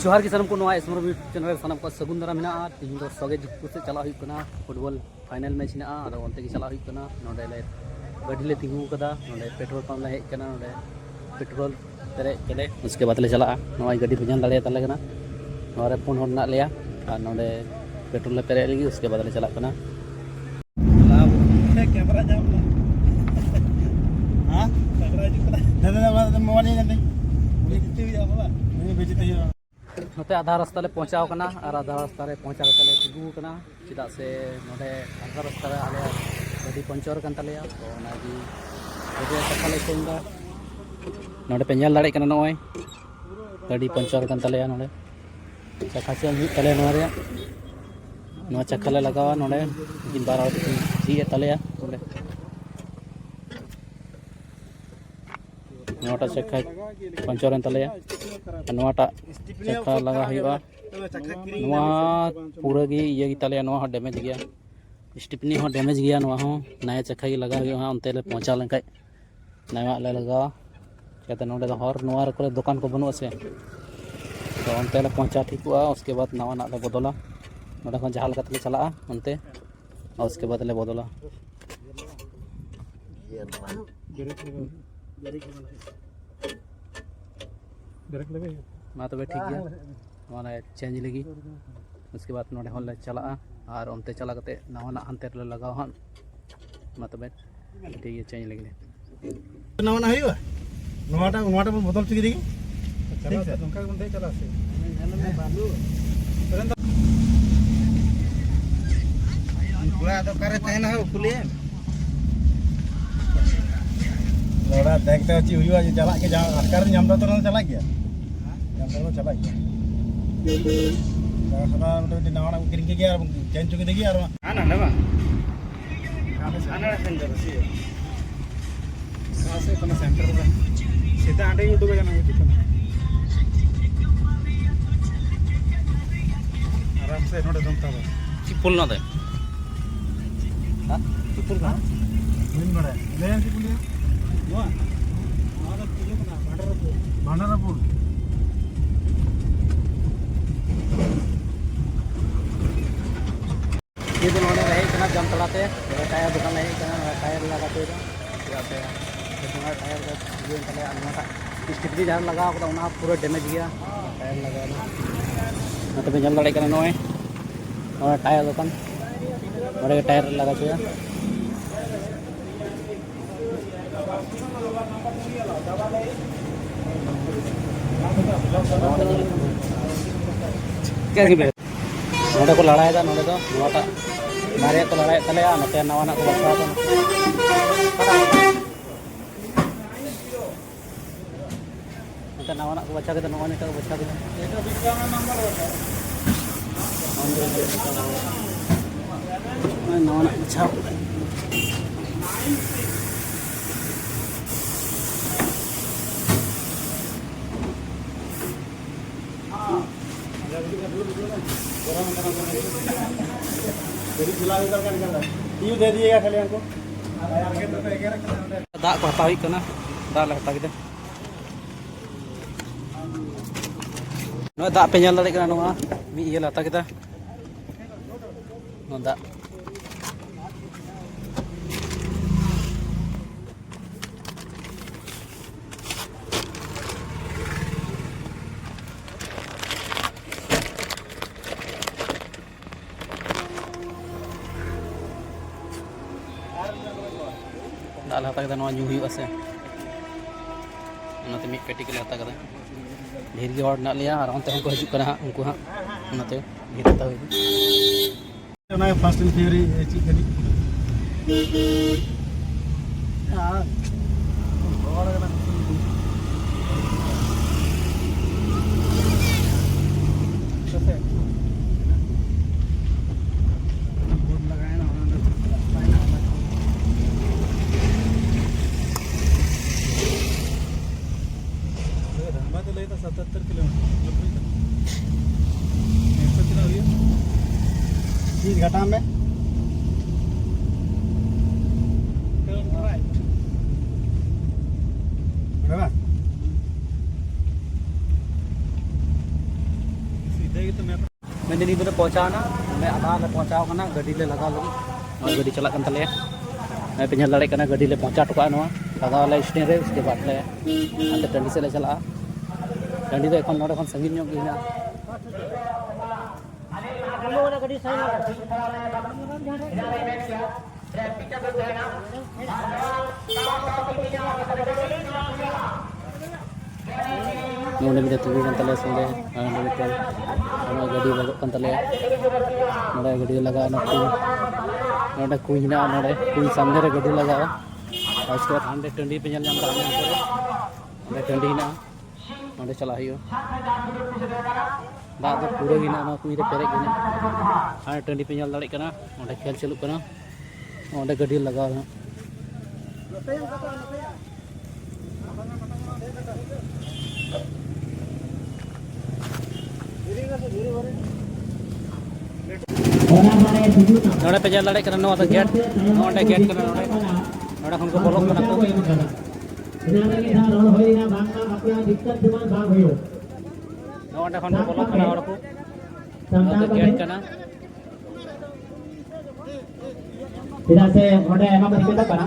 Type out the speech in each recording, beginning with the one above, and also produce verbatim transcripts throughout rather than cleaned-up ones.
ᱡᱚᱦᱟᱨ ᱜᱮ ᱥᱟᱱᱟᱢ ᱠᱚ, ᱱᱚᱣᱟ ᱮᱥᱢᱚᱨ YouTube ᱪᱮᱱᱮᱞ ᱨᱮ ᱥᱟᱱᱟᱢ ᱠᱚᱣᱟᱜ ᱥᱟᱹᱜᱩᱱ ᱫᱟᱨᱟᱢ ᱢᱮᱱᱟᱜᱼᱟ᱾ ᱛᱤᱦᱤᱧ ᱫᱚ ᱥᱚᱜᱮ ᱡᱩᱠᱛᱩ ᱥᱮᱫ ᱪᱟᱞᱟᱜ ᱦᱩᱭᱩᱜ ᱠᱟᱱᱟ, ᱯᱷᱩᱴᱵᱚᱞ ᱯᱷᱟᱭᱱᱮᱞ ᱢᱮᱪ ᱦᱮᱱᱟᱜᱼᱟ᱾ ᱟᱫᱚ ᱚᱱᱛᱮ ᱜᱮ ᱪᱟᱞᱟᱜ ᱦᱩᱭᱩᱜ ᱠᱟᱱᱟ᱾ ᱱᱚᱸᱰᱮ ᱞᱮ ᱜᱟᱹᱰᱤ ᱞᱮ ᱛᱤᱸᱜᱩ ᱟᱠᱟᱫᱟ, ᱱᱚᱸᱰᱮ ᱯᱮᱴᱨᱳᱞ ᱯᱟᱢᱯ ᱞᱮ ᱦᱮᱡ ᱟᱠᱟᱱᱟ᱾ ᱱᱚᱸᱰᱮ ᱯᱮᱴᱨᱳᱞ ᱯᱮᱨᱮᱡ ᱠᱟᱛᱮ ᱩᱥᱠᱮ ᱵᱟᱫᱽ ᱞᱮ ᱪᱟᱞᱟᱜᱼᱟ᱾ ᱱᱚᱜᱼᱚᱭ ᱜᱟᱹᱰᱤ ᱯᱮ ᱧᱮᱞ ᱫᱟᱲᱮᱭᱟᱛᱟ ᱞᱮ ᱠᱟᱱᱟ, ᱱᱚᱣᱟ ᱨᱮ ᱯᱩᱱ ᱦᱚᱲ ᱢᱮᱱᱟᱜ ᱞᱮᱭᱟ᱾ ᱟᱨ ᱱᱚᱸᱰᱮ ᱯᱮᱴᱨᱳᱞ ᱞᱮ ᱯᱮᱨᱮᱡ ᱞᱮᱜᱮ, ᱩᱥᱠᱮ ᱵᱟᱫᱽ ᱞᱮ ᱪᱟᱞᱟᱜ ᱠᱟᱱᱟ᱾ ᱠᱮᱢᱮᱨᱟ ᱧᱟᱢ ᱮᱱᱟ᱾ ᱦᱮᱸ? ᱠᱮᱢᱮᱨᱟ ᱦᱤᱡᱩᱜ ᱠᱟᱱᱟ᱾ ᱫᱟᱫᱟ, ᱫᱟᱫᱟ, ᱢᱳᱵᱟᱭᱤᱞ ᱧᱮᱞ ᱫᱟᱹᱧ᱾ ᱵᱮᱡᱤᱛ ᱦᱩᱭᱩᱜᱼᱟ ᱵᱟᱵᱟ᱾ ᱦᱮᱸ, ᱵᱮᱡᱤᱛ ᱦᱩᱭᱩᱜᱼᱟ᱾ ᱱᱚᱛᱮ ᱟᱫᱷᱟ ᱨᱟᱥᱛᱟ ᱞᱮ ᱯᱳᱸᱪᱷᱟᱣ ᱠᱟᱱᱟ ᱟᱨ ᱟᱫᱷᱟ ᱨᱟᱥᱛᱟ ᱨᱮ ᱯᱳᱸᱪᱷᱟᱣ ᱠᱟᱛᱮ ᱞᱮ ᱛᱤᱸᱜᱩ ᱟᱠᱟᱱᱟ, ᱪᱮᱫᱟᱜ ᱥᱮ ᱱᱚᱰᱮ ᱟᱫᱷᱟ ᱨᱟᱥᱛᱟ ᱨᱮ ᱟᱞᱮᱭᱟᱜ ᱜᱟᱹᱰᱤ ᱯᱟᱢᱪᱟᱨ ᱟᱠᱟᱱ ᱛᱟᱞᱮᱭᱟ᱾ ᱛᱚ ᱚᱱᱟᱜᱮ ᱜᱟᱹᱰᱤ ᱨᱮᱭᱟᱜ ᱪᱟᱠᱷᱟ ᱞᱮ change ᱮᱫᱟ᱾ ᱱᱚᱰᱮ ᱯᱮ ᱧᱮᱞ ᱫᱟᱲᱮᱭᱟᱜ ᱠᱟᱱᱟ, ᱱᱚᱜᱼᱚᱭ ᱜᱟᱹᱰᱤ ᱯᱟᱢᱪᱟᱨ ᱟᱠᱟᱱ ᱛᱟᱞᱮᱭᱟ᱾ ᱱᱚᱰᱮ ᱪᱟᱠᱷᱟ change ᱦᱩᱭᱩᱜ ᱛᱟᱞᱮᱭᱟ ᱱᱚᱣᱟ ᱨᱮᱭᱟᱜ᱾ ᱱᱚᱣᱟ ᱪᱟᱠᱷᱟ ᱞᱮ ᱞᱟᱜᱟᱣᱟ ᱱᱚᱰᱮ, ᱩᱱᱠᱤᱱ ᱵᱟᱨ ᱦᱚᱲ ᱠᱤᱱ ᱡᱷᱤᱡ ᱮᱫ ᱛᱟᱞᱮᱭᱟ ᱱᱚᱰᱮ᱾ ᱱᱚᱣᱟᱴᱟᱜ ᱪᱟᱠᱷᱟ ᱯᱟᱢᱪᱟᱨ ᱮᱱ ᱛᱟᱞᱮᱭᱟ, ᱟᱨ ᱱᱚᱣᱟᱴᱟᱜ ᱪᱟᱠᱷᱟ ᱞᱟᱜᱟᱣ ᱦᱩᱭᱩᱜᱼᱟ᱾ ᱱᱚᱣᱟ ᱯᱩᱨᱟᱹ ᱜᱮ ᱤᱭᱟᱹ ᱜᱮᱛᱟᱞᱮᱭᱟ, ᱱᱚᱣᱟ ᱦᱚᱸ damage ᱜᱮᱭᱟ, ᱥᱴᱤᱯᱱᱤ ᱦᱚᱸ damage ᱜᱮᱭᱟ᱾ ᱱᱚᱣᱟ ᱦᱚᱸ ᱱᱟᱭᱟ ᱪᱟᱠᱷᱟ ᱜᱮ ᱞᱟᱜᱟᱣ ᱦᱩᱭᱩᱜᱼᱟ, ᱚᱱᱛᱮ ᱞᱮ ᱯᱳᱸᱪᱷᱟᱣ ᱞᱮᱱᱠᱷᱟᱡ ᱱᱟᱣᱟᱜ ᱞᱮ ᱞᱟᱜᱟᱣᱟ᱾ ᱪᱤᱠᱟᱹᱛᱮ ᱱᱚᱸᱰᱮ ᱫᱚ ᱦᱚᱨ, ᱱᱚᱣᱟ ᱠᱚᱨᱮ ᱫᱚᱠᱟᱱ ᱠᱚ ᱵᱟᱹᱱᱩᱜᱼᱟ ᱥᱮ, ᱛᱚ ᱚᱱᱛᱮ ᱞᱮ ᱯᱳᱸᱪᱷᱟᱣ ᱴᱷᱤᱠᱚᱜᱼᱟ, ᱩᱥᱠᱮ ᱵᱟᱫᱽ ᱱᱟᱣᱟᱱᱟᱜ ᱞᱮ ᱵᱚᱫᱚᱞᱟ᱾ ᱱᱚᱸᱰᱮ ᱠᱷᱚᱱ ᱡᱟᱦᱟᱸ ᱞᱮᱠᱟ ᱛᱮᱞᱮ ᱪᱟᱞᱟᱜᱼᱟ ᱚᱱᱛᱮ, ᱩᱥᱠᱮ ᱵᱟᱫᱽ ᱞᱮ ᱵᱚᱫᱚᱞᱟ᱾ ᱢᱟ ᱛᱚᱵᱮ ᱴᱷᱤᱠ ᱜᱮᱭᱟ, ᱱᱚᱣᱟ ᱞᱮ change ᱞᱮᱜᱮ, ᱩᱥᱠᱮ ᱵᱟᱫᱽ ᱱᱚᱸᱰᱮ ᱦᱚᱸ ᱞᱮ ᱪᱟᱞᱟᱜᱼᱟ ᱟᱨ ᱚᱱᱛᱮ ᱪᱟᱞᱟᱣ ᱠᱟᱛᱮ ᱱᱟᱣᱟᱱᱟᱜ ᱦᱟᱱᱛᱮ ᱨᱮᱞᱮ ᱞᱟᱜᱟᱣᱟ ᱦᱟᱸᱜ᱾ ᱢᱟ ᱛᱚᱵᱮ ᱴᱷᱤᱠ ᱜᱮᱭᱟ, change ᱞᱮᱜᱮ᱾ ᱱᱟᱣᱟᱱᱟᱜ ᱦᱩᱭᱩᱜᱼᱟ, ᱱᱚᱣᱟᱴᱟᱜ, ᱱᱚᱣᱟᱴᱟᱜ ᱵᱚᱱ ᱵᱚᱫᱚᱞ ᱦᱚᱪᱚ ᱠᱮᱫᱮ ᱜᱮ᱾ ᱴᱷᱤᱠ ᱥᱮ? ᱱᱚᱝᱠᱟ ᱜᱮᱵᱚᱱ ᱫᱮᱡ ᱪᱟᱞᱟᱜᱼᱟ ᱥᱮ? ᱠᱚᱲᱟ ᱫᱚ ᱚᱠᱟᱨᱮ ᱛᱟᱦᱮᱱᱟ ᱦᱳ, ᱠᱩᱞᱤᱭᱮᱢ? ᱱᱚᱰᱮ ᱛᱟᱦᱮᱸ ᱠᱟᱛᱮ ᱪᱮᱫ ᱦᱩᱭᱩᱜᱼᱟ? ᱡᱮ ᱪᱟᱞᱟᱜ ᱜᱮ, ᱡᱟᱦᱟᱸ ᱟᱴᱠᱟᱨ ᱧᱟᱢ ᱫᱚ ᱛᱚ ᱪᱟᱞᱟᱜ ᱜᱮᱭᱟ, ᱧᱟᱢ ᱫᱚ ᱪᱟᱞᱟᱜ ᱜᱮᱭᱟ᱾ ᱛᱟᱦᱚᱞᱮ ᱢᱚᱴᱟᱢᱩᱴᱤ ᱱᱟᱣᱟᱱᱟᱜ ᱠᱚ ᱠᱤᱨᱤᱧ ᱠᱮᱫ ᱜᱮ ᱟᱨ change ᱦᱚᱪᱚ ᱠᱮᱫᱮ ᱜᱮ ᱟᱨ ᱦᱟᱱᱟ ᱱᱚᱰᱮ ᱵᱟᱝ? ᱦᱟᱱᱟ ᱥᱮᱱ ᱫᱚ ᱵᱮᱥᱤ᱾ ᱚᱠᱟ ᱥᱮᱫ ᱠᱟᱱᱟ center ᱫᱚ? ᱥᱮᱛᱟᱜ ᱦᱟᱸᱰᱮ ᱩᱰᱩᱠ ᱟᱠᱟᱱᱟ, ᱦᱤᱡᱩᱜ ᱠᱟᱱᱟ᱾ ᱟᱨᱟᱢ ᱥᱮ ᱱᱚᱰᱮ ᱫᱚᱢ ᱛᱟᱵᱟ᱾ ᱪᱮᱫ ᱯᱳᱞ ᱱᱚᱰᱮ? ᱦᱮᱸ? ᱪᱮᱫ ᱯᱳᱞ ᱠᱟᱱᱟ? ᱵᱟᱹᱧ ᱵᱟᱲᱟᱭᱟ᱾ ᱞᱟᱹᱭᱟᱢ ᱪᱮᱫ ᱯᱳᱞ ᱞᱟᱹᱭᱟ? ᱱᱚᱣᱟ? ᱱᱚᱣᱟ ᱫᱚ ᱤᱭᱟᱹ ᱠᱟᱱᱟ, ᱵᱷᱟᱸᱰᱟᱨ ᱯᱳᱞ᱾ ᱵᱷᱟᱸᱰᱟᱨ ᱯᱳᱞ? ᱡᱟᱢᱛᱟᱲᱟ ᱛᱮ ᱴᱟᱭᱟᱨ ᱫᱚᱠᱟᱱ ᱞᱮ ᱦᱮᱡ ᱟᱠᱟᱱᱟ, ᱱᱚᱣᱟ ᱴᱟᱭᱟᱨ ᱞᱟᱜᱟ ᱦᱚᱪᱚᱭᱮᱫᱟ᱾ ᱪᱮᱫᱟᱜ ᱥᱮ ᱱᱚᱣᱟ ᱴᱟᱭᱟᱨ ᱫᱚ ᱤᱭᱟᱹ ᱛᱟᱞᱮ, ᱟᱨ ᱱᱚᱣᱟᱴᱟᱜ ᱥᱴᱤᱠᱨᱤ ᱡᱟᱦᱟᱸ ᱞᱟᱜᱟᱣ ᱠᱟᱫᱟ, ᱚᱱᱟ ᱯᱩᱨᱟᱹ ᱰᱮᱢᱮᱡᱽ ᱜᱮᱭᱟ᱾ ᱴᱟᱭᱟᱨ ᱞᱟᱜᱟᱣ ᱫᱚ ᱱᱚᱛᱮ ᱯᱮ ᱧᱮᱞ ᱫᱟᱲᱮᱭᱟᱜ ᱠᱟᱱᱟ, ᱱᱚᱜᱼᱚᱭ ᱱᱚᱣᱟ ᱴᱟᱭᱟᱨ ᱫᱚᱠᱟᱱ, ᱱᱚᱸᱰᱮ ᱜᱮ ᱴᱟᱭᱟᱨ ᱞᱟᱜᱟ ᱦᱚᱪᱚᱭᱟ᱾ ᱱᱚᱰᱮ ᱠᱚ ᱞᱟᱲᱟᱭᱮᱫᱟ, ᱱᱚᱰᱮ ᱫᱚ ᱱᱚᱣᱟᱴᱟᱜ ᱵᱟᱨᱭᱟ ᱠᱚ ᱞᱟᱲᱟᱭᱮᱫ ᱛᱟᱞᱮᱭᱟ, ᱱᱚᱛᱮ ᱱᱟᱣᱟᱱᱟᱜ ᱠᱚ ᱵᱟᱪᱷᱟᱣ ᱠᱟᱱᱟ᱾ ᱱᱚᱛᱮ ᱱᱟᱣᱟᱱᱟᱜ ᱠᱚ ᱵᱟᱪᱷᱟᱣ ᱠᱮᱫᱟ, ᱱᱚᱜᱼᱚᱭ ᱱᱤᱛᱚᱜ ᱠᱚ ᱵᱟᱪᱷᱟᱣ ᱠᱮᱫᱟ᱾ ᱱᱚᱜᱼᱚᱭ ᱱᱟᱣᱟᱱᱟᱜ ᱵᱟᱪᱷᱟᱣ ᱠᱮᱫᱟ᱾ ᱫᱟᱜ ᱠᱚ ᱦᱟᱛᱟᱣ ᱦᱩᱭᱩᱜ ᱠᱟᱱᱟ, ᱫᱟᱜ ᱞᱮ ᱦᱟᱛᱟᱣ ᱠᱮᱫᱟ᱾ ᱱᱚᱣᱟ ᱫᱟᱜ ᱯᱮ ᱧᱮᱞ ᱫᱟᱲᱮᱭᱟᱜ ᱠᱟᱱᱟ, ᱱᱚᱣᱟ ᱢᱤᱫ ᱤᱭᱟᱹ ᱞᱮ ᱦᱟᱛᱟᱣ ᱠᱮᱫᱟ, ᱱᱚᱣᱟ ᱫᱟᱜ᱾ ᱫᱟᱜ ᱞᱮ ᱦᱟᱛᱟᱣ ᱠᱮᱫᱟ, ᱱᱚᱣᱟ ᱧᱩ ᱦᱩᱭᱩᱜᱼᱟ ᱥᱮ, ᱚᱱᱟᱛᱮ ᱢᱤᱫ ᱯᱮᱴᱤ ᱜᱮᱞᱮ ᱦᱟᱛᱟᱣ ᱠᱮᱫᱟ᱾ ᱰᱷᱮᱨ ᱜᱮ ᱦᱚᱲ ᱢᱮᱱᱟᱜ ᱞᱮᱭᱟ ᱟᱨ ᱚᱱᱛᱮ ᱦᱚᱸ ᱠᱚ ᱦᱤᱡᱩᱜ ᱠᱟᱱᱟ ᱦᱟᱸᱜ, ᱩᱱᱠᱩ ᱦᱟᱸᱜ, ᱚᱱᱟᱛᱮ ᱰᱷᱮᱨ ᱦᱟᱛᱟᱣ ᱦᱩᱭᱩᱜᱼᱟ᱾ ᱚᱱᱟ Fast and Furious ᱪᱮᱫ ᱠᱟᱹᱴᱤᱡ? ᱟᱨ ᱦᱚᱲ ᱠᱟᱱᱟ ᱠᱚ᱾ ᱥᱮ ᱪᱮᱫ? ᱵᱳᱨᱰ ᱞᱟᱜᱟᱣᱮᱱᱟ, ᱚᱱᱟ ᱫᱚ ᱪᱟᱞᱟᱜ ᱠᱟᱱᱟ᱾ ᱫᱷᱟᱱᱵᱟᱫ ᱞᱟᱹᱭ ᱫᱟ ᱥᱟᱛᱟᱛᱛᱳᱨ ᱠᱤᱞᱳᱢᱤᱴᱟᱨ, ᱱᱚᱵᱵᱳᱭ ᱠᱟᱱᱟ᱾ ᱮᱠᱥᱚ ᱛᱤᱱᱟᱹᱜ ᱦᱩᱭᱩᱜᱼᱟ? ᱪᱮᱫ ᱜᱷᱟᱴᱟᱣ ᱢᱮ? Turn right. ᱚᱸᱰᱮ ᱵᱟᱝ? ᱥᱤᱫᱷᱟᱹ ᱜᱮᱛᱚ map᱾ ᱢᱮᱱᱫᱟᱹᱧ ᱱᱤᱛ ᱫᱚᱞᱮ ᱯᱳᱸᱪᱷᱟᱣᱱᱟ, ᱱᱚᱰᱮ ᱟᱫᱷᱟ ᱞᱮ ᱯᱳᱸᱪᱷᱟᱣ ᱠᱟᱱᱟ, ᱜᱟᱹᱰᱤ ᱞᱮ ᱞᱟᱜᱟᱣ ᱞᱟᱹᱜᱤᱫ᱾ ᱱᱚᱜᱼᱚᱭ ᱜᱟᱹᱰᱤ ᱪᱟᱞᱟᱜ ᱠᱟᱱ ᱛᱟᱞᱮᱭᱟ᱾ ᱱᱚᱜᱼᱚᱭ ᱯᱮ ᱧᱮᱞ ᱫᱟᱲᱮᱭᱟᱜ ᱠᱟᱱᱟ, ᱜᱟᱹᱰᱤ ᱞᱮ ᱯᱳᱸᱪᱷᱟ ᱦᱚᱴᱚ ᱠᱟᱜᱼᱟ ᱱᱚᱣᱟ, ᱞᱟᱜᱟᱣ ᱟᱞᱮ ᱥᱴᱮᱱ ᱨᱮ᱾ ᱩᱥᱠᱮ ᱵᱟᱫᱽ ᱞᱮ ᱦᱟᱱᱛᱮ ᱴᱟᱺᱰᱤ ᱥᱮᱫ ᱞᱮ ᱪᱟᱞᱟᱜᱼᱟ᱾ ᱴᱟᱺᱰᱤ ᱫᱚ ᱮᱠᱷᱚᱱ ᱱᱚᱰᱮ ᱠᱷᱚᱱ ᱥᱟᱺᱜᱤᱧ ᱧᱚᱜ ᱜᱮ ᱦᱮᱱᱟᱜᱼᱟ᱾ ᱱᱚᱰᱮ ᱢᱤᱫᱴᱮᱱ ᱛᱤᱸᱜᱩ ᱠᱟᱱ ᱛᱟᱞᱮᱭᱟ ᱥᱚᱸᱜᱮ, ᱟᱨ ᱱᱚᱰᱮ ᱢᱤᱫᱴᱮᱱ ᱱᱚᱰᱮ ᱜᱟᱹᱰᱤ ᱞᱟᱜᱟᱜ ᱠᱟᱱ ᱛᱟᱞᱮᱭᱟ᱾ ᱱᱚᱰᱮ ᱜᱟᱹᱰᱤ ᱞᱟᱜᱟᱜᱼᱟ, ᱱᱚᱛᱮ ᱱᱚᱰᱮ ᱠᱩᱧ ᱦᱮᱱᱟᱜᱼᱟ, ᱱᱚᱰᱮ ᱠᱩᱧ ᱥᱟᱢᱱᱮ ᱨᱮ ᱜᱟᱹᱰᱤ ᱞᱟᱜᱟᱜᱼᱟ᱾ ᱟᱨ ᱩᱥᱠᱮ ᱵᱟᱫ ᱦᱟᱸᱰᱮ ᱴᱟᱺᱰᱤ ᱯᱮ ᱧᱮᱞ ᱧᱟᱢ ᱮᱫᱟ, ᱦᱟᱸᱰᱮ ᱚᱱᱛᱮ ᱨᱮ ᱚᱸᱰᱮ ᱴᱟᱺᱰᱤ ᱦᱮᱱᱟᱜᱼᱟ, ᱚᱸᱰᱮ ᱪᱟᱞᱟᱜ ᱦᱩᱭᱩᱜᱼᱟ᱾ ᱫᱟᱜ ᱫᱚ ᱯᱩᱨᱟᱹ ᱜᱮ ᱦᱮᱱᱟᱜᱼᱟ, ᱱᱚᱣᱟ ᱠᱩᱧ ᱨᱮ ᱯᱮᱨᱮᱡ ᱜᱮ ᱦᱮᱱᱟᱜᱼᱟ᱾ ᱦᱟᱸᱰᱮ ᱴᱟᱺᱰᱤ ᱯᱮ ᱧᱮᱞ ᱫᱟᱲᱮᱭᱟᱜ ᱠᱟᱱᱟ, ᱚᱸᱰᱮ ᱠᱷᱮᱞ ᱪᱟᱹᱞᱩᱜ ᱠᱟᱱᱟ, ᱚᱸᱰᱮ ᱜᱟᱹᱰᱤ ᱞᱟᱜᱟᱣ ᱦᱮᱱᱟᱜᱼᱟ᱾ ᱱᱚᱰᱮ ᱯᱮ ᱧᱮᱞ ᱫᱟᱲᱮᱭᱟᱜ ᱠᱟᱱᱟ, ᱱᱚᱣᱟ ᱫᱚ ᱜᱮᱴ, ᱱᱚᱰᱮ ᱜᱮᱴ ᱠᱟᱱᱟ, ᱱᱚᱰᱮ, ᱱᱚᱰᱮ ᱠᱷᱚᱱ ᱠᱚ ᱵᱚᱞᱚᱜ ᱠᱟᱱᱟ ᱠᱚ᱾ ᱱᱚᱰᱮ ᱠᱷᱚᱱ ᱠᱚ ᱵᱚᱞᱚᱜ ᱠᱟᱱᱟ ᱦᱚᱲ ᱠᱚ᱾ ᱱᱚᱣᱟ ᱫᱚ ᱜᱮᱴ ᱠᱟᱱᱟ᱾ ᱪᱮᱫᱟᱜ ᱥᱮ ᱚᱸᱰᱮ ᱟᱭᱢᱟ ᱠᱚ ᱫᱤᱠᱠᱟᱹᱛᱚᱜ ᱠᱟᱱᱟ᱾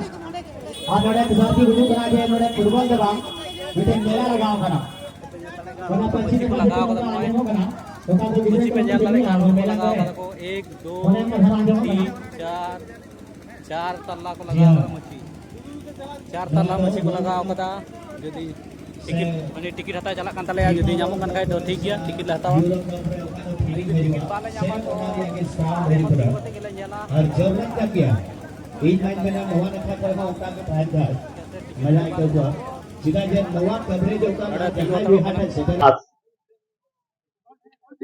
ᱟᱨ ᱱᱚᱰᱮ ᱛᱩᱥᱟᱨ ᱠᱤ ᱵᱩᱡᱩᱜ ᱠᱟᱱᱟ ᱡᱮ ᱱᱚᱰᱮ ᱯᱷᱩᱴᱵᱚᱞ ᱫᱚ ᱵᱟᱝ, ᱢᱤᱫᱴᱮᱱ ᱢᱮᱞᱟ ᱞᱟᱜᱟᱣ ᱠᱟᱱᱟ᱾ ᱚᱱᱟ ᱯᱟᱹᱪᱷᱤᱢ ᱢᱟᱹᱪᱤ ᱠᱚ ᱞᱟᱜᱟᱣ ᱠᱟᱫᱟ ᱱᱚᱜᱼᱚᱭ᱾ ᱟᱸᱡᱚᱢᱚᱜ ᱠᱟᱱᱟ᱾ ᱚᱠᱟ ᱫᱚ ᱜᱤᱫᱽᱨᱟᱹ ᱢᱟᱹᱪᱤ ᱯᱮ ᱠᱚ ᱧᱮᱞ ᱫᱟᱲᱮᱭᱟᱜ ᱠᱟᱱᱟ, ᱟᱨ ᱱᱚᱣᱟ ᱠᱚ ᱢᱮᱞᱟ ᱞᱟᱜᱟᱣ ᱠᱚ ᱠᱟᱫᱟ ᱠᱚ ᱮᱠ, ᱫᱩ, ᱚᱱᱮ ᱚᱱᱠᱟ ᱫᱷᱟᱨᱟ ᱟᱸᱡᱚᱢᱚᱜ ᱠᱟᱱᱟ᱾ ᱛᱤᱱ, ᱪᱟᱨ, ᱪᱟᱨ ᱛᱟᱞᱟ ᱠᱚ ᱞᱟᱜᱟᱣ ᱠᱟᱫᱟ ᱢᱟᱹᱪᱤ᱾ ᱪᱟᱨ ᱛᱟᱞᱟ ᱢᱟᱹᱪᱤ ᱠᱚ ᱞᱟᱜᱟᱣ ᱠᱟᱫᱟ᱾ ᱡᱩᱫᱤ ᱴᱤᱠᱤᱴ, ᱢᱟᱱᱮ ᱴᱤᱠᱤᱴ ᱦᱟᱛᱟᱣ ᱪᱟᱞᱟᱜ ᱠᱟᱱ ᱛᱟᱞᱮᱭᱟ, ᱡᱩᱫᱤ ᱧᱟᱢᱚᱜ ᱠᱟᱱ ᱠᱷᱟᱡ ᱫᱚ ᱴᱷᱤᱠ ᱜᱮᱭᱟ, ᱴᱤᱠᱤᱴ ᱞᱮ ᱦᱟᱛᱟᱣᱟ᱾ ᱟᱨ ᱡᱩᱫᱤ ᱴᱤᱠᱤᱴ ᱵᱟᱞᱮ ᱧᱟᱢᱟ ᱛᱚ ᱟᱞᱮ ᱦᱚᱸ ᱛᱤᱸᱜᱩ ᱠᱟᱛᱮ ᱜᱮᱞᱮ ᱧᱮᱞᱟ᱾ ᱟᱨ ᱡᱚᱢ ᱧᱩ ᱠᱟᱜ ᱜᱮᱭᱟ᱾ ᱤᱧ ᱢᱟᱧ ᱢᱮᱱᱟ ᱱᱚᱣᱟ ᱱᱟᱠᱷᱟ ᱠᱚᱨᱮ ᱦᱚᱸ ᱚᱱᱠᱟ ᱜᱮ ᱛᱟᱦᱮᱱ ᱠᱷᱟᱡ ᱢᱮᱞᱟ ᱟᱹᱭᱠᱟᱹᱣ ᱠᱚᱜᱼᱟ᱾ ᱪᱮᱫᱟᱜ ᱡᱮ ᱱᱚᱣᱟ coverage ᱚᱠᱟ ᱱᱚᱰᱮ ᱛᱤᱸᱜᱩ ᱡᱟᱦᱟᱸᱭ ᱦᱟᱛᱟᱲᱚᱜ ᱵᱚᱭᱦᱟ ᱠᱟᱱᱟ᱾ ᱴᱷᱮᱱ ᱥᱮᱴᱮᱨ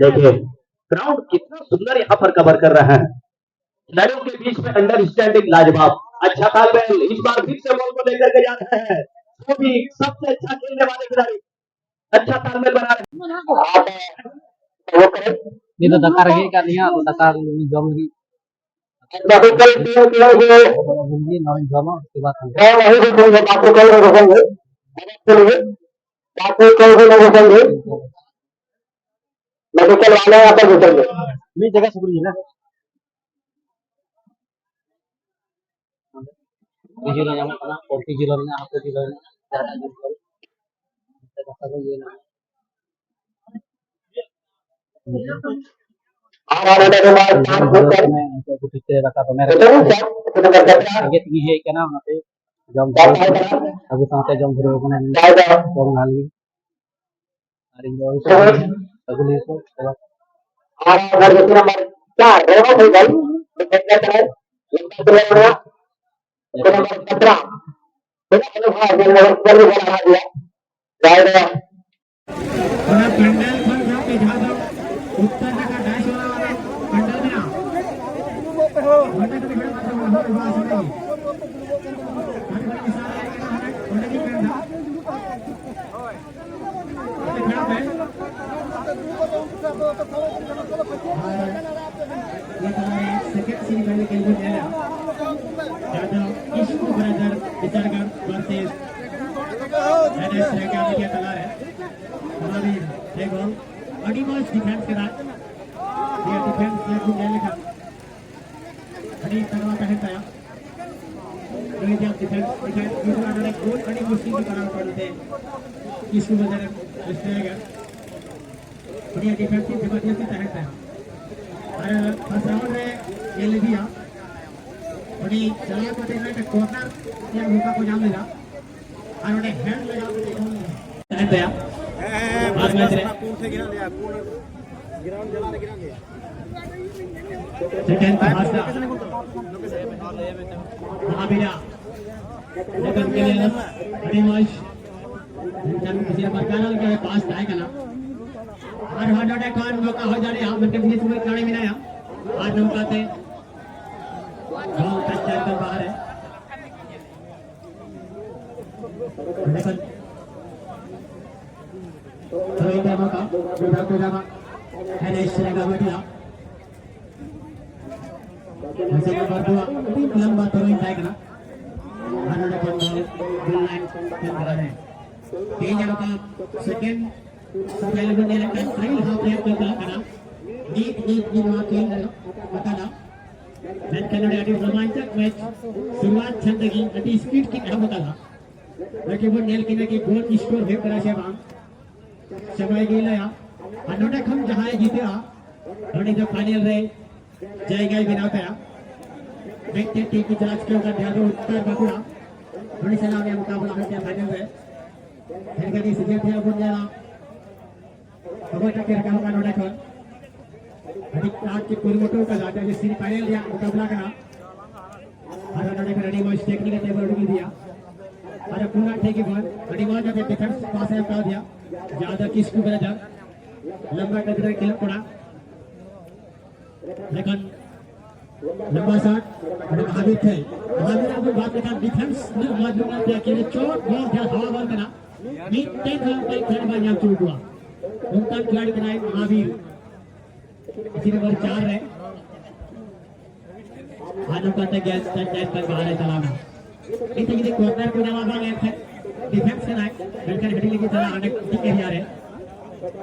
देखिए, ग्राउंड कितना सुंदर यहाँ पर कवर कर रहा है। खिलाड़ियों के बीच में अंडरस्टैंडिंग लाजवाब, अच्छा तालमेल, इस बार फिर से बॉल को लेकर के जा रहे हैं, वो भी सबसे अच्छा खेलने वाले खिलाड़ी, अच्छा तालमेल बना रहे हैं। ᱱᱤᱛ ᱫᱚ ᱫᱟᱠᱟ ᱨᱮᱸᱜᱮᱡ ᱟᱠᱟᱫ ᱞᱤᱧᱟ, ᱟᱫᱚ ᱫᱟᱠᱟ ᱡᱚᱢ ᱞᱟᱹᱜᱤᱫ᱾ ᱵᱟᱠᱚ ᱠᱚᱭ ᱠᱚᱭ ᱠᱚᱭ ᱠᱚᱭ᱾ ᱵᱟᱵᱩ ᱜᱮ ᱱᱚᱣᱟᱧ ᱡᱚᱢᱟ, ᱩᱥᱠᱮ ᱵᱟᱫ ᱦᱟᱸᱜ᱾ ᱦᱮᱸ, ᱵᱟᱠᱚ ᱠᱚᱭ ᱠᱚᱭ ᱠᱚᱭ᱾ ᱵᱟᱠᱚ ᱠᱚᱭ ᱠᱚᱭ ᱠᱚᱭ᱾ ᱵᱟᱠᱚ ᱠᱚᱭ ᱠᱚᱭ ᱠᱚᱭ᱾ ᱢᱮᱰᱤᱠᱮᱞ ᱣᱟᱞᱟ ᱟᱯᱮ ᱫᱤᱥᱚᱢ ᱨᱮ᱾ ᱢᱤᱫ ᱡᱟᱭᱜᱟ ᱥᱩᱠᱨᱤ ᱦᱮᱱᱟᱜ᱾ ᱡᱤᱞ ᱦᱚᱸ ᱧᱟᱢᱚᱜ ᱠᱟᱱᱟ, ᱯᱳᱞᱴᱤ ᱡᱤᱞ ᱦᱚᱸ ᱢᱮᱱᱟᱜᱼᱟ, ᱦᱟᱹᱠᱩ ᱡᱤᱞ ᱦᱚᱸ ᱢᱮᱱᱟᱜᱼᱟ, ᱡᱟᱦᱟᱸᱴᱟᱜ ᱡᱤᱞ ᱠᱚ᱾ ᱚᱱᱛᱮ ᱠᱟᱛᱷᱟ ᱠᱚ ᱤᱭᱟᱹ ᱢᱮᱱᱟᱜᱼᱟ᱾ ᱟᱨ ᱚᱸᱰᱮ ᱫᱚ ᱢᱟ ᱡᱚᱢ ᱫᱷᱩᱨᱟᱹᱣ ᱠᱟᱱᱟ, ᱩᱱᱠᱩ ᱯᱤᱴᱷᱟᱹ ᱫᱟᱠᱟ ᱫᱚᱢᱮ ᱨᱮᱸᱜᱮᱡ ᱛᱮᱜᱮ ᱦᱮᱡ ᱠᱟᱱᱟ, ᱚᱱᱟᱛᱮ ᱡᱚᱢ ᱫᱷᱩᱨᱟᱹᱣ ᱠᱟᱱᱟ᱾ ᱟᱵᱚ ᱥᱟᱶᱛᱮ ᱡᱚᱢ ᱫᱷᱩᱨᱟᱹᱣ ᱠᱟᱱᱟ᱾ ᱡᱚᱢ ᱞᱟᱦᱟ ᱞᱟᱹᱜᱤᱫ᱾ ᱟᱨ ᱤᱧ ᱫᱚ ᱟᱹᱜᱩ ᱞᱟᱹᱜᱤᱫ ᱠᱚ ᱪᱟᱞᱟᱜ᱾ ᱟᱨ ᱱᱚᱢᱵᱚᱨ ᱪᱟᱨ ᱨᱮ ᱦᱚᱸ ᱦᱩᱭ ᱜᱚᱞ᱾ ᱱᱚᱢᱵᱚᱨ ᱥᱚᱛᱨᱚ᱾ ᱚᱱᱟ ᱯᱮᱱᱰᱮᱞ ᱠᱷᱚᱱ ᱥᱟᱶᱛᱮ ᱡᱟᱦᱟᱸ ᱫᱚ ᱩᱛᱛᱚᱨ ᱱᱟᱠᱷᱟ ᱰᱟᱭᱤᱥ ᱚᱲᱟᱜ ᱨᱮ ᱯᱮᱱᱰᱮᱞ ᱢᱮᱱᱟᱜᱼᱟ᱾ ᱚᱸᱰᱮ ᱠᱷᱚᱱ ᱜᱮ ᱦᱩᱭᱩᱜᱼᱟ, ᱚᱸᱰᱮ ᱜᱮ᱾ ᱚᱸᱰᱮ ᱜᱮ ᱯᱮᱱᱰᱮᱞ᱾ ᱟᱯᱮ ᱠᱷᱮᱲᱟ ᱯᱮ᱾ ᱟᱨ ᱱᱤᱭᱟᱹ ᱛᱟᱞᱟᱨᱮ second semi final ᱠᱷᱮᱞ ᱵᱚᱱ ᱧᱮᱞᱟ᱾ ᱡᱟᱦᱟᱸ ᱫᱚ ᱠᱤᱥᱠᱩ brother ᱵᱤᱪᱟᱨᱜᱟᱲ versus NS ᱨᱮᱜᱟ ᱢᱤᱰᱤᱭᱟ ᱛᱟᱞᱟᱨᱮ᱾ ᱚᱱᱟ ᱨᱮ ᱯᱮ ᱜᱳᱞ᱾ ᱟᱹᱰᱤ ᱢᱚᱡᱽ defense ᱠᱮᱫᱟ᱾ ᱱᱤᱭᱟᱹ defense ᱨᱮ ᱵᱚᱱ ᱧᱮᱞ ᱞᱮᱠᱷᱟᱱ ᱟᱹᱰᱤ ᱛᱟᱜᱲᱟ ᱛᱟᱦᱮᱱ ᱛᱟᱭᱟ᱾ ᱱᱩᱭ ᱡᱟᱦᱟᱸ defense, defense ᱠᱤᱥᱠᱩ brother ᱨᱮ ᱜᱳᱞ ᱟᱹᱰᱤ ᱢᱩᱥᱠᱤᱞ ᱛᱮ ᱠᱚᱨᱟᱣ ᱠᱟᱱ ᱛᱮ ᱠᱤᱥᱠᱩ brother ᱮ ᱢᱤᱥᱴᱮᱠ ᱮᱫᱟ᱾ ᱩᱱᱤᱭᱟᱜ defensive ᱡᱚᱵᱚᱨᱫᱚᱥᱛᱤ ᱛᱟᱦᱮᱸ ᱠᱟᱱᱟ᱾ ᱟᱨ first round ᱨᱮ ᱧᱮᱞ ᱤᱫᱤᱭᱟ, ᱩᱱᱤ ᱪᱟᱞᱟᱣ ᱠᱟᱛᱮ ᱢᱤᱫᱴᱮᱱ corner ᱨᱮᱭᱟᱜ ᱢᱚᱠᱟ ᱠᱚ ᱧᱟᱢ ᱞᱮᱫᱟ᱾ ᱟᱨ ᱚᱸᱰᱮ hand ᱞᱟᱜᱟᱣ ᱠᱟᱛᱮ ᱠᱚ ᱛᱟᱦᱮᱸ ᱛᱟᱭᱟ᱾ ᱦᱮᱸ, ᱦᱮᱸ, ᱟᱨ first match ᱨᱮ ᱠᱚᱲᱟ ᱠᱚ ᱩᱱ ᱴᱷᱮᱱ ᱜᱮ ᱦᱮᱱᱟᱜ ᱞᱮᱭᱟ, ᱠᱚᱲᱟ ground ᱡᱟᱞᱟ ᱨᱮ ᱜᱮ ᱦᱮᱱᱟᱜ ᱞᱮᱭᱟ᱾ ᱥᱮᱠᱮᱱᱰ ᱯᱟᱥ ᱫᱟ᱾ ᱢᱚᱦᱟᱵᱤᱨᱟ᱾ ᱟᱹᱰᱤ ᱢᱚᱡᱽ᱾ ᱢᱮᱱᱠᱷᱟᱱ ᱠᱩᱥᱤᱭᱟᱜ ᱵᱟᱨᱠᱟᱨ ᱞᱮᱠᱟ ᱯᱟᱥ ᱛᱟᱦᱮᱸ ᱠᱟᱱᱟ᱾ ᱟᱨ ᱦᱚᱸ ᱱᱚᱰᱮ ᱠᱷᱚᱱ ᱢᱚᱠᱟ ᱦᱩᱭ ᱫᱟᱲᱮᱭᱟᱜᱼᱟ, ᱢᱮᱱᱠᱷᱟᱱ ᱱᱤᱛ ᱥᱚᱢᱚᱭ ᱠᱟᱲᱮ ᱢᱮᱱᱟᱭᱟ᱾ ᱟᱨ ᱱᱚᱝᱠᱟᱛᱮ ᱵᱚᱞ touch ᱠᱟᱱ ᱵᱟᱦᱨᱮ᱾ ᱚᱸᱰᱮ ᱠᱷᱚᱱ ᱛᱷᱨᱳ ᱤᱱ ᱮᱢ ᱟᱠᱟᱫ, ᱵᱤᱫᱷᱟᱱ ᱠᱚ ᱧᱟᱢᱟ᱾ ᱮᱱᱮᱥ ᱨᱮᱜᱟ ᱢᱤᱰᱤᱭᱟ᱾ ᱢᱟᱥᱮ ᱱᱟᱢᱵᱟᱨ ᱫᱩ ᱟᱹᱰᱤ ᱞᱟᱢᱵᱟ ᱛᱷᱨᱳ ᱤᱱ ᱛᱟᱦᱮᱸ ᱠᱟᱱᱟ᱾ ᱟᱨ ᱱᱚᱰᱮ ᱠᱷᱚᱱ ᱫᱚ ᱜᱳᱞ ᱞᱟᱭᱤᱱ ᱠᱟᱱ ᱵᱟᱦᱨᱮ᱾ ᱛᱮᱦᱮᱧ ᱱᱚᱝᱠᱟ second ᱥᱮᱢᱤ ᱵᱚᱱ ᱧᱮᱞᱮᱫ ᱠᱟᱱ ᱯᱟᱹᱦᱤᱞ half ᱨᱮᱭᱟᱜ ᱠᱷᱮᱞ ᱪᱟᱞᱟᱜ ᱠᱟᱱᱟ᱾ ᱱᱤᱛ, ᱱᱤᱛ ᱜᱮ ᱱᱚᱣᱟ ᱠᱷᱮᱞ ᱮᱛᱚᱦᱚᱵ ᱟᱠᱟᱱᱟ᱾ ᱢᱮᱱᱠᱷᱟᱱ ᱱᱚᱰᱮ ᱟᱹᱰᱤ ᱨᱳᱢᱟᱱᱪᱚᱠ ᱢᱮᱪ ᱥᱩᱨᱩᱣᱟᱛ ᱠᱷᱚᱱ ᱨᱮᱜᱮ ᱟᱹᱰᱤ ᱥᱯᱤᱰ ᱠᱤᱱ ᱮᱦᱚᱵ ᱟᱠᱟᱫᱟ᱾ ᱞᱮᱠᱤᱱ ᱵᱚᱱ ᱧᱮᱞ ᱠᱤᱱᱟ ᱠᱤ ᱜᱳᱞ ᱥᱠᱳᱨ ᱦᱩᱭᱩᱜ ᱠᱟᱱᱟ ᱥᱮ ᱵᱟᱝ, ᱥᱚᱢᱚᱭ ᱜᱮ ᱞᱟᱹᱭᱟ᱾ ᱟᱨ ᱱᱚᱰᱮ ᱠᱷᱚᱱ ᱡᱟᱦᱟᱸᱭ ᱡᱤᱛᱟᱹᱜᱼᱟ, ᱩᱱᱤ ᱫᱚ ᱯᱷᱟᱭᱱᱮᱞ ᱨᱮ ᱡᱟᱭᱜᱟᱭ ᱵᱮᱱᱟᱣ ᱛᱟᱭᱟ᱾ ᱢᱤᱫᱴᱮᱱ ᱴᱤᱢ ᱠᱚ ᱪᱟᱞᱟᱣ ᱪᱩᱠᱟᱹᱣ ᱟᱠᱟᱱ ᱡᱟᱦᱟᱸ ᱫᱚ ᱩᱛᱛᱚᱨ ᱵᱟᱸᱠᱩᱲᱟ, ᱩᱱᱤ ᱥᱟᱞᱟᱜ ᱩᱱᱤᱭᱟᱜ ᱢᱩᱠᱟᱵᱞᱟ ᱦᱩᱭᱩᱜ ᱛᱟᱭᱟ ᱯᱷᱟᱭᱱᱮᱞ ᱨᱮ᱾ ᱮᱱᱠᱷᱟᱱ ᱥᱤᱡᱤᱱ ᱛᱮ ᱟᱵᱚ ᱧᱮᱞᱟ, ᱚᱠᱚᱭᱴᱟᱜ ᱠᱚ ᱨᱟᱠᱟᱵ ᱟᱠᱟᱱ ᱱᱚᱰᱮ ᱠᱷᱚᱱ᱾ ᱟᱹᱰᱤ ᱠᱟᱡᱽ ᱠᱚ ᱠᱩᱨᱩᱢᱩᱴᱩ ᱟᱠᱟᱫᱟ, ᱡᱟᱛᱮ ᱥᱮᱢᱤ ᱯᱷᱟᱭᱱᱮᱞ ᱨᱮᱭᱟᱜ ᱢᱩᱠᱟᱵᱞᱟ ᱠᱟᱱᱟ᱾ ᱟᱨ ᱱᱚᱰᱮ ᱠᱷᱚᱱ ᱟᱹᱰᱤ ᱢᱚᱡᱽ ᱴᱮᱠᱱᱤᱠ ᱟᱛᱮ ᱵᱚᱱ ᱩᱰᱩᱠ ᱤᱫᱤᱭᱟ᱾ ᱟᱨ ᱯᱩᱱᱟ ᱴᱷᱮᱡ ᱜᱮ ᱵᱚᱞ, ᱟᱹᱰᱤ ᱢᱚᱡᱽ ᱟᱛᱮ ᱰᱤᱯᱷᱮᱱᱥ ᱯᱟᱥ ᱮ ᱦᱟᱛᱟᱣ ᱤᱫᱤᱭᱟ᱾ ᱡᱟᱦᱟᱸ ᱫᱚ ᱠᱤᱥᱠᱩ ᱵᱨᱟᱫᱟᱨ ᱞᱟᱢᱵᱟ ᱠᱟᱛᱮ ᱠᱷᱮᱞᱳᱜ ᱠᱟᱱᱟ᱾ ᱞᱮᱠᱷᱟᱱ ᱞᱟᱢᱵᱟ ᱥᱟᱴ, ᱚᱸᱰᱮ ᱢᱟᱦᱟᱵᱤᱨ ᱴᱷᱮᱡ᱾ ᱢᱟᱦᱟᱵᱤᱨ ᱟᱵᱚ ᱵᱟᱫ ᱞᱮᱠᱷᱟᱱ ᱰᱤᱯᱷᱮᱱᱥ ᱩᱱᱟᱹᱜ ᱢᱚᱡᱽ ᱢᱮᱱᱟᱜ ᱛᱟᱭᱟ, ᱠᱤᱱᱛᱩ ᱪᱚᱴ ᱵᱚᱞ ᱡᱟᱦᱟᱸ ᱦᱟᱣᱟ ᱵᱚᱞ ᱠᱟᱱᱟ, ᱢᱤᱫᱴᱮᱱ ᱦᱚᱸ ᱚᱱᱠᱟᱱ ᱠᱷᱮᱞ ᱵᱟᱭ ᱧᱟᱢ ᱦᱚᱪᱚ ᱟᱠᱚᱣᱟ᱾ ᱚᱱᱠᱟᱱ ᱠᱷᱤᱞᱟᱲᱤ ᱠᱟᱱᱟᱭ ᱢᱟᱦᱟᱵᱤᱨ᱾ ᱡᱟᱹᱨᱥᱤ ᱱᱚᱢᱵᱚᱨ ᱪᱟᱨ ᱨᱮ᱾ ᱟᱨ ᱱᱚᱝᱠᱟ ᱛᱮ ᱜᱮᱥ ᱴᱟᱪ ᱴᱟᱪ ᱛᱮ ᱵᱟᱦᱨᱮ ᱪᱟᱞᱟᱣ ᱮᱱᱟ᱾ ᱱᱤᱛ ᱡᱩᱫᱤ ᱠᱚᱨᱱᱟᱨ ᱠᱚ ᱧᱟᱢᱟ ᱵᱟᱝ, ᱮᱱᱠᱷᱟᱱ ᱰᱤᱯᱷᱮᱱᱥ ᱠᱟᱱᱟᱭ, ᱢᱮᱱᱠᱷᱟᱱ ᱦᱮᱰᱤᱝ ᱞᱟᱹᱜᱤᱫ ᱪᱟᱞᱟᱜᱼᱟ ᱚᱸᱰᱮ ᱴᱷᱤᱠ ᱮᱨᱤᱭᱟ ᱨᱮ᱾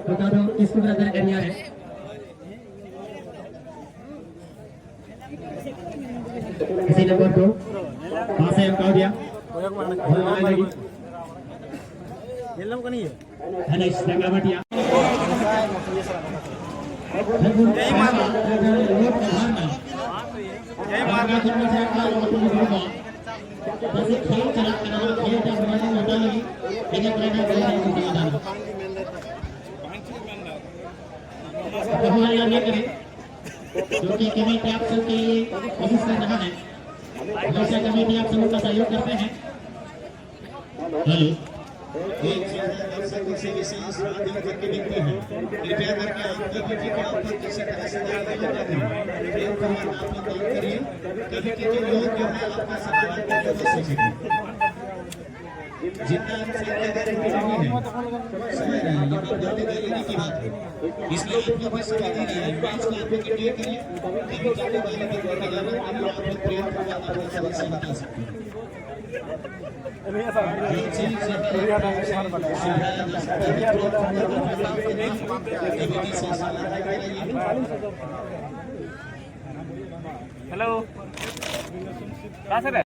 ᱱᱚᱝᱠᱟ ᱫᱚ ᱠᱤᱥᱠᱩ ᱵᱨᱟᱫᱟᱨ ᱮᱨᱤᱭᱟ ᱨᱮ᱾ ᱡᱟᱹᱨᱥᱤ ᱱᱚᱢᱵᱚᱨ ᱫᱩ, ᱯᱟᱥᱮ ᱮᱢ ᱠᱟᱣᱫᱮᱭᱟ᱾ ᱵᱚᱞ ᱞᱟᱦᱟ ᱞᱟᱹᱜᱤᱫ᱾ ᱧᱮᱞ ᱧᱟᱢᱚᱜ ᱠᱟᱱ ᱜᱮᱭᱟ᱾ ᱦᱟᱱᱮ ᱥᱟᱸᱜᱟ ᱵᱟᱹᱴᱤᱭᱟ᱾ क्योंकि कमेटी आप सबके लिए कोशिश कर रहा है, हमेशा कमेटी आप सबों का सहयोग करते हैं। हेलो। एक जगह दर्शक से विशेष बात करके देखते हैं। कृपया करके आपकी ड्यूटी के ऊपर किसी तरह से ध्यान नहीं देते हैं। एक बार आप लोग बात करिए, कभी के जो लोग जो है आपका सवाल करके तो सीखेंगे। जितना हम सब के घर की टीवी है, समझ रहे हैं, ये तो गलती गलती की बात है। इसलिए आप लोग भी समय दे रहे हैं, मैच को आप लोग एंजॉय करिए। कभी चलने वाले के घर का जाना, आप लोग प्रेम पूर्वक आप लोग सबक से बता सकते हैं। ᱦᱮᱞᱳ, ᱚᱠᱟ ᱥᱮᱫ ᱨᱮ?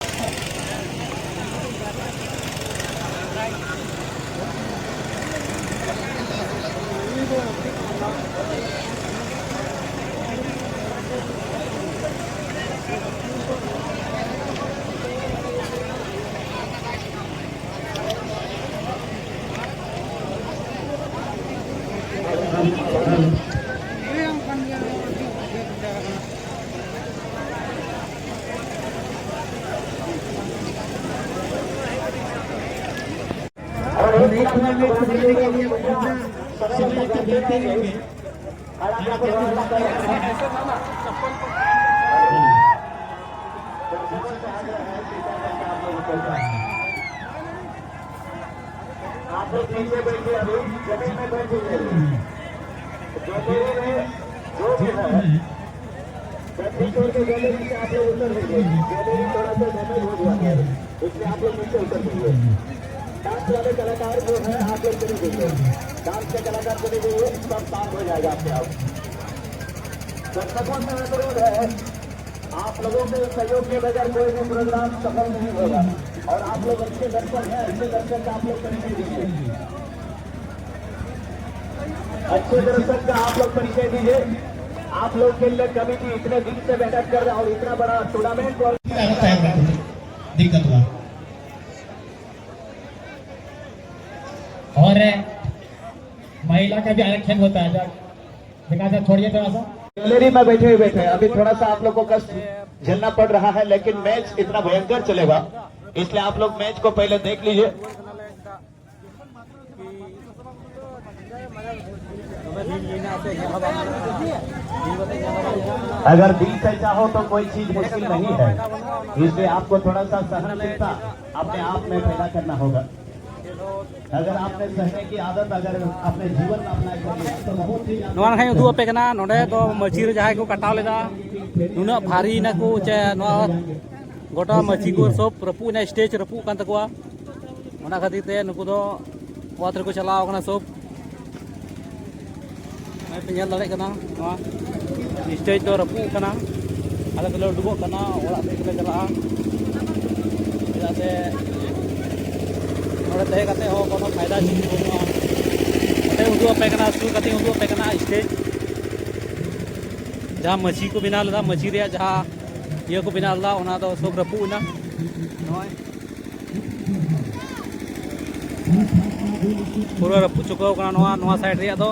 और एक बार में खुले के लिए सबसे पहले देते हुए आप लोग नीचे बैठिए, अभी जमीन में बैठिए। जो मेरे में जो भी है, गलती छोड़ के गैलरी से आप लोग उतर दीजिए। गैलरी थोड़ा सा डैमेज हो गया है, इसलिए आप लोग नीचे उतर दीजिए। डांस वाले कलाकार जो है, आप लोग चले जाइए। डांस के कलाकार चले जाइए, सब काम हो जाएगा आपके आप। दर्शकों से अनुरोध है, आप लोगों के सहयोग के बगैर कोई भी प्रोग्राम सफल नहीं होगा। और आप लोग अच्छे दर्शक हैं, अच्छे दर्शक का आप लोग परिचय दीजिए। अच्छे दर्शक का आप लोग परिचय दीजिए। आप लोग के लिए कमिटी इतने दिन से मेहनत कर रहा है और इतना बड़ा टूर्नामेंट और दिक्कत हुआ। और महिला का भी आरक्षण होता है, जब देखा जाए, छोड़िए थोड़ा सा। गैलरी में बैठे हुए थे, अभी थोड़ा सा आप लोग को कष्ट झेलना पड़ रहा है, लेकिन मैच इतना भयंकर चलेगा, इसलिए आप लोग मैच को पहले देख लीजिए। अगर दिल से चाहो तो कोई चीज मुश्किल नहीं है, इसलिए आपको थोड़ा सा सहनशीलता अपने आप में पैदा करना होगा। अगर आपने सहने की आदत अगर अपने जीवन में अप्लाई कर लिया तो बहुत चीज आप ᱱᱚᱣᱟ ᱱᱟᱠᱷᱟᱧ ᱩᱫᱩᱜ ᱟᱯᱮ ᱠᱟᱱᱟ᱾ ᱱᱚᱰᱮ ᱫᱚ ᱢᱟᱹᱪᱤ ᱨᱮ ᱡᱟᱦᱟᱸᱭ ᱠᱚ ᱠᱟᱴᱟᱣ ᱞᱮᱫᱟ, ᱱᱩᱱᱟᱹᱜ ᱵᱷᱟᱨᱤ ᱱᱟᱠᱚ ᱪᱮ, ᱱᱚᱣᱟ ᱜᱚᱴᱟ ᱢᱟᱹᱪᱤ ᱠᱚ ᱥᱚᱵ ᱨᱟᱹᱯᱩᱫ ᱮᱱᱟ, ᱥᱴᱮᱡᱽ ᱨᱟᱹᱯᱩᱫ ᱠᱟᱱ ᱛᱟᱠᱚᱣᱟ᱾ ᱚᱱᱟ ᱠᱷᱟᱹᱛᱤᱨ ᱛᱮ ᱱᱩᱠᱩ ᱫᱚ ᱚᱛ ᱨᱮᱠᱚ ᱪᱟᱞᱟᱣ ᱠᱟᱱᱟ ᱥᱚᱵ᱾ ᱱᱚᱜᱼᱚᱭ ᱯᱮ ᱧᱮᱞ ᱫᱟᱲᱮᱭᱟᱜ ᱠᱟᱱᱟ, ᱱᱚᱣᱟ ᱥᱴᱮᱡᱽ ᱫᱚ ᱨᱟᱹᱯᱩᱫ ᱠᱟᱱᱟ᱾ ᱟᱞᱮ ᱫᱚᱞᱮ ᱩᱰᱩᱠᱚᱜ ᱠᱟᱱᱟ, ᱚᱲᱟᱜ ᱥᱮᱫ ᱜᱮᱞᱮ ᱪᱟᱞᱟᱜᱼᱟ᱾ ᱪᱮᱫᱟᱜ ᱥᱮ ᱱᱚᱰᱮ ᱛᱟᱦᱮᱸ ᱠᱟᱛᱮ ᱦᱚᱸ ᱠᱳᱱᱳ ᱯᱷᱟᱭᱫᱟ ᱪᱮᱫ ᱦᱚᱸ ᱵᱟᱹᱱᱩᱜᱼᱟ᱾ ᱱᱚᱛᱮ ᱩᱫᱩᱜ ᱟᱯᱮ ᱠᱟᱱᱟ, ᱥᱩᱨ ᱠᱟᱛᱮᱧ ᱩᱫᱩᱜ ᱟᱯᱮ ᱠᱟᱱᱟ ᱥᱴᱮᱡᱽ᱾ ᱡᱟᱦᱟᱸ ᱢᱟᱹᱪᱤ ᱠᱚ ᱵᱮᱱᱟᱣ ᱞᱮᱫᱟ, ᱢᱟᱹᱪᱤ ᱨᱮᱭᱟᱜ ᱡᱟᱦᱟᱸ ᱤᱭᱟᱹ ᱠᱚ ᱵᱮᱱᱟᱣ ᱞᱮᱫᱟ, ᱚᱱᱟ ᱫᱚ ᱥᱚᱵ ᱨᱟᱹᱯᱩᱫ ᱮᱱᱟ᱾ ᱱᱚᱜᱼᱚᱭ ᱯᱩᱨᱟᱹ ᱨᱟᱹᱯᱩᱫ ᱪᱩᱠᱟᱹᱣ ᱠᱟᱱᱟ ᱱᱚᱣᱟ, ᱱᱚᱣᱟ ᱥᱟᱭᱤᱰ ᱨᱮᱭᱟᱜ ᱫᱚ᱾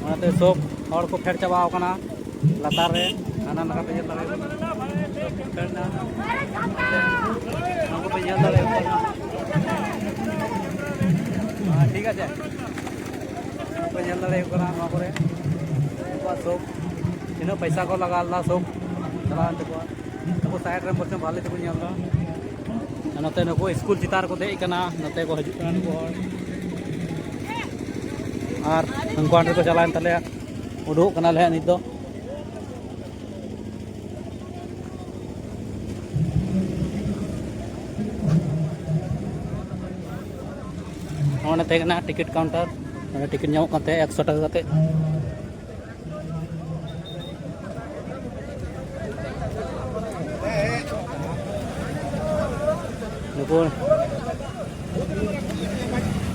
ᱚᱱᱟᱛᱮ ᱥᱚᱵ ᱦᱚᱲ ᱠᱚ ᱯᱷᱮᱰ ᱪᱟᱵᱟᱣ ᱠᱟᱱᱟ ᱞᱟᱛᱟᱨ ᱨᱮ, ᱦᱟᱱᱟ ᱱᱟᱠᱷᱟ ᱯᱮ ᱧᱮᱞ ᱫᱟᱲᱮᱭᱟᱜ ᱠᱟᱱᱟ᱾ ᱱᱚᱣᱟ ᱠᱚᱯᱮ ᱧᱮᱞ ᱫᱟᱲᱮᱭᱟᱜ ᱠᱟᱱᱟ᱾ ᱦᱮᱸ, ᱴᱷᱤᱠ ᱟᱪᱷᱮ, ᱯᱮ ᱧᱮᱞ ᱫᱟᱲᱮᱭᱟᱜ ᱠᱟᱱᱟ ᱱᱚᱣᱟ ᱠᱚᱨᱮ ᱩᱱᱠᱩᱣᱟᱜ ᱥᱚᱵ ᱛᱤᱱᱟᱹᱜ ᱯᱚᱭᱥᱟ ᱠᱚ ᱞᱟᱜᱟᱣ ᱞᱮᱫᱟ, ᱥᱚᱵ ᱪᱟᱞᱟᱣᱮᱱ ᱛᱟᱠᱚᱣᱟ᱾ ᱱᱩᱠᱩ ᱥᱟᱭᱤᱰ ᱨᱮ ᱵᱚᱨᱪᱚᱝ ᱵᱷᱟᱞᱮ ᱛᱮᱠᱚ ᱧᱮᱞ ᱮᱫᱟ᱾ ᱟᱨ ᱱᱚᱛᱮ ᱱᱩᱠᱩ ᱥᱠᱩᱞ ᱪᱮᱛᱟᱱ ᱨᱮᱠᱚ ᱫᱮᱡ ᱟᱠᱟᱱᱟ, ᱱᱚᱛᱮ ᱠᱚ ᱦᱤᱡᱩᱜ ᱠᱟᱱᱟ ᱱᱩᱠᱩ ᱦᱚᱲ᱾ ᱟᱨ ᱩᱱᱠᱩ ᱦᱟᱸᱰᱮ ᱠᱚ ᱪᱟᱞᱟᱣᱮᱱ ᱛᱟᱞᱮᱭᱟ, ᱩᱰᱩᱠᱚᱜ ᱠᱟᱱᱟᱞᱮ ᱦᱟᱸᱜ ᱱᱤᱛ ᱫᱚ᱾ ᱱᱚᱰᱮ ᱛᱟᱦᱮᱸ ᱠᱟᱱᱟ ᱴᱤᱠᱤᱴ ᱠᱟᱣᱩᱱᱴᱟᱨ, ᱱᱚᱰᱮ ᱴᱤᱠᱤᱴ ᱧᱟᱢᱚᱜ ᱠᱟᱱ ᱛᱟᱦᱮᱸᱫ ᱮᱠᱥᱚ ᱴᱟᱠᱟ ᱠᱟᱛᱮᱫ᱾ ᱱᱩᱠᱩ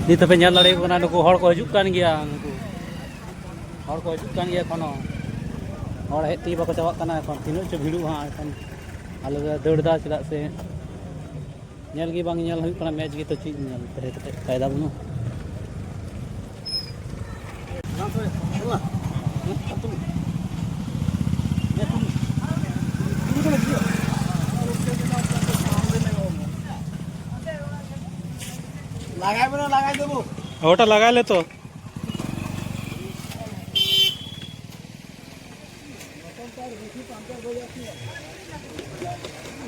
ᱱᱤᱛ ᱦᱚᱸᱯᱮ ᱧᱮᱞ ᱫᱟᱲᱮᱭᱟᱠᱚ ᱠᱟᱱᱟ, ᱱᱩᱠᱩ ᱦᱚᱲ ᱠᱚ ᱦᱤᱡᱩᱜ ᱠᱟᱱ ᱜᱮᱭᱟ, ᱱᱩᱠᱩ ᱦᱚᱲ ᱠᱚ ᱦᱤᱡᱩᱜ ᱠᱟᱱ ᱜᱮᱭᱟ ᱮᱠᱷᱚᱱᱳ᱾ ᱦᱚᱲ ᱦᱮᱡ ᱛᱮᱜᱮ ᱵᱟᱠᱚ ᱪᱟᱵᱟᱜ ᱠᱟᱱᱟ ᱮᱠᱷᱚᱱ, ᱛᱤᱱᱟᱹᱜ ᱪᱚ ᱵᱷᱤᱲᱚᱜᱼᱟ ᱮᱠᱷᱚᱱ᱾ ᱟᱞᱮ ᱞᱮ ᱫᱟᱹᱲ ᱮᱫᱟ, ᱪᱮᱫᱟᱜ ᱥᱮ ᱧᱮᱞ ᱜᱮ ᱵᱟᱝ ᱧᱮᱞ ᱦᱩᱭᱩᱜ ᱠᱟᱱᱟ, ᱢᱮᱪ ᱜᱮ ᱛᱚ ᱪᱮᱫ ᱧᱮᱞ ᱛᱟᱦᱮᱸ ᱠᱟᱛᱮ ᱯᱷᱟᱭᱫᱟ ᱵᱟᱹᱱᱩᱜᱼᱟ᱾ লাগাই বোলো, লাগাই দেবো। ওটা লাগাইলে তো।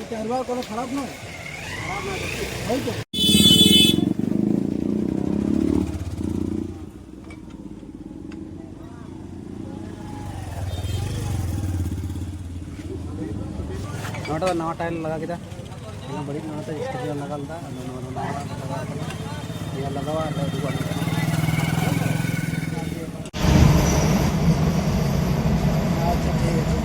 এটা একবার কোনো খারাপ নয়। খারাপ নয়, দেখি। ওই তো। ᱱᱚᱣᱟᱴᱟᱜ ᱫᱚ ᱱᱟᱣᱟ ᱴᱟᱭᱤᱞ ᱞᱟᱜᱟᱣ ᱠᱮᱫᱟ᱾ ᱚᱱᱟ ᱵᱟᱹᱲᱤᱡ ᱱᱚᱣᱟᱛᱮ ᱥᱴᱤᱠᱟᱨ ᱞᱟᱜᱟᱣ ᱞᱮᱫᱟ, ᱟᱫᱚ ᱱᱚᱣᱟ ᱫᱚ ᱱᱟᱣᱟ ᱞᱟᱜᱟᱣ ᱠᱟᱱᱟ᱾ ᱱᱤᱭᱟᱹ ᱞᱟᱜᱟᱣᱟ, ᱟᱫᱚ ᱩᱰᱩᱠᱚᱜᱼᱟ᱾ ᱟᱪᱪᱷᱟ, ᱴᱷᱤᱠ ᱟᱪᱷᱮ᱾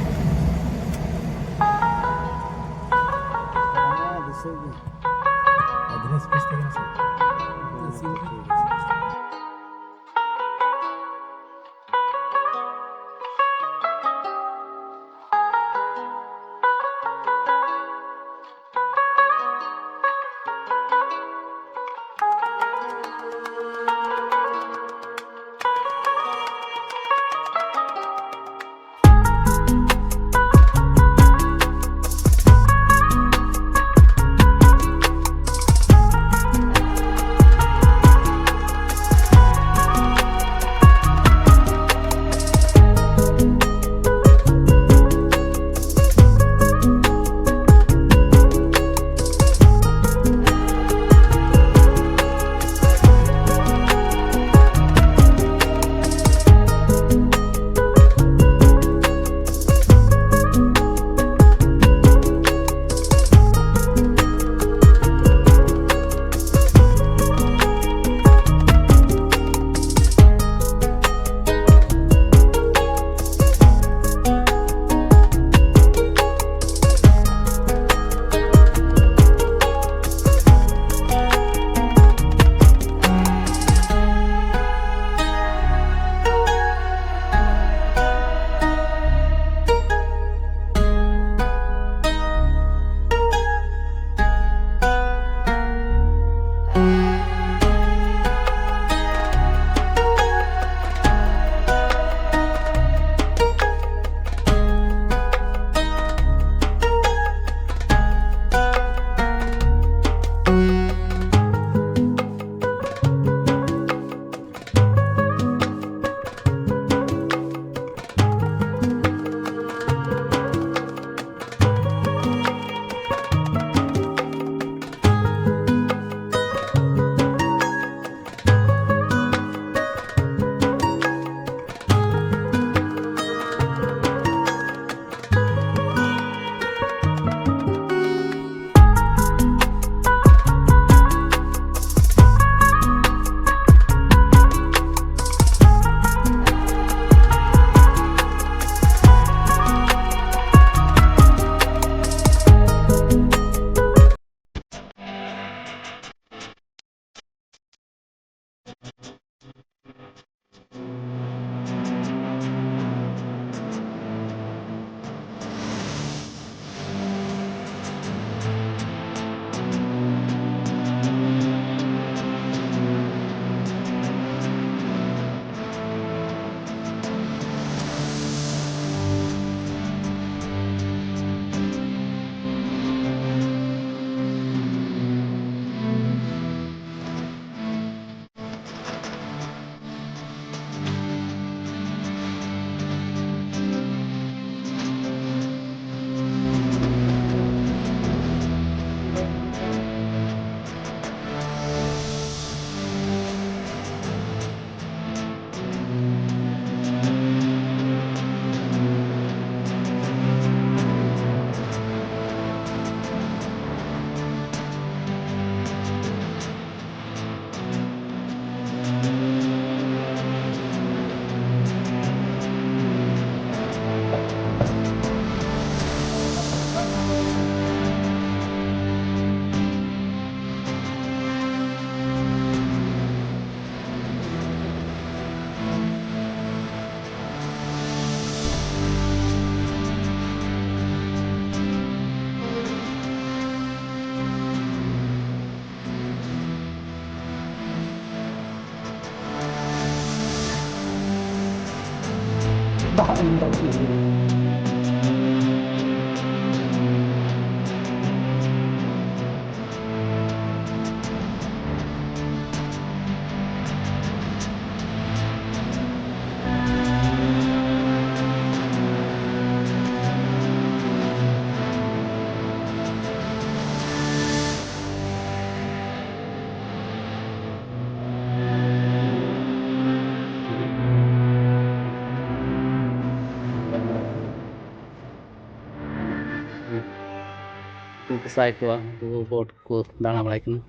ᱩᱱᱠᱩ ᱠᱚ ᱥᱟᱭ ᱠᱚᱣᱟ, ᱩᱱᱠᱩ ᱵᱳᱴ ᱠᱚ ᱫᱟᱬᱟ ᱵᱟᱲᱟᱭ ᱠᱟᱱᱟ᱾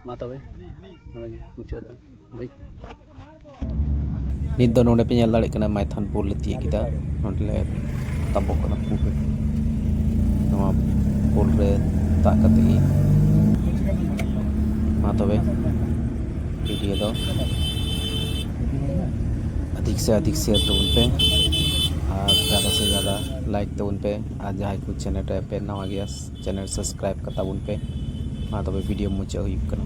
ᱢᱟ ᱛᱚᱵᱮ, ᱱᱚᱰᱮ ᱜᱮ ᱢᱩᱪᱟᱹᱫ ᱫᱟ᱾ ᱱᱤᱛ ᱫᱚ ᱱᱚᱰᱮ ᱯᱮ ᱧᱮᱞ ᱫᱟᱲᱮᱭᱟᱜ ᱠᱟᱱᱟ, ᱢᱟᱭᱛᱷᱟᱱ ᱯᱳᱞ ᱞᱮ ᱛᱤᱭᱳᱜ ᱠᱮᱫᱟ᱾ ᱱᱚᱰᱮ ᱞᱮ ᱛᱟᱵᱚᱜ ᱠᱟᱱᱟ ᱯᱩᱞ ᱨᱮ᱾ ᱱᱚᱣᱟ ᱯᱳᱞ ᱨᱮ ᱫᱟᱜ ᱠᱟᱛᱮ ᱜᱮ᱾ ᱢᱟ ᱛᱚᱵᱮ, ᱵᱷᱤᱰᱤᱭᱳ ᱫᱚ ᱟᱫᱷᱤᱠ ᱥᱮ ᱟᱫᱷᱤᱠ ᱥᱮᱭᱟᱨ ᱛᱟᱵᱚᱱ ᱯᱮ ᱟᱨ ᱡᱟᱫᱟ ᱥᱮ ᱡᱟᱫᱟ ᱞᱟᱭᱤᱠ ᱛᱟᱵᱚᱱ ᱯᱮ᱾ ᱟᱨ ᱡᱟᱦᱟᱸᱭ ᱠᱚ ᱪᱮᱱᱮᱞ ᱨᱮ ᱯᱮ ᱱᱟᱣᱟ ᱜᱮᱭᱟ, ᱪᱮᱱᱮᱞ ᱥᱟᱵᱥᱠᱨᱟᱭᱤᱵ ᱠᱟᱛᱟ ᱵᱚᱱ ᱯᱮ᱾ ᱢᱟ ᱛᱚᱵᱮ, ᱵᱷᱤᱰᱤᱭᱳ ᱢᱩᱪᱟᱹᱫ ᱦᱩᱭᱩᱜ ᱠᱟᱱᱟ᱾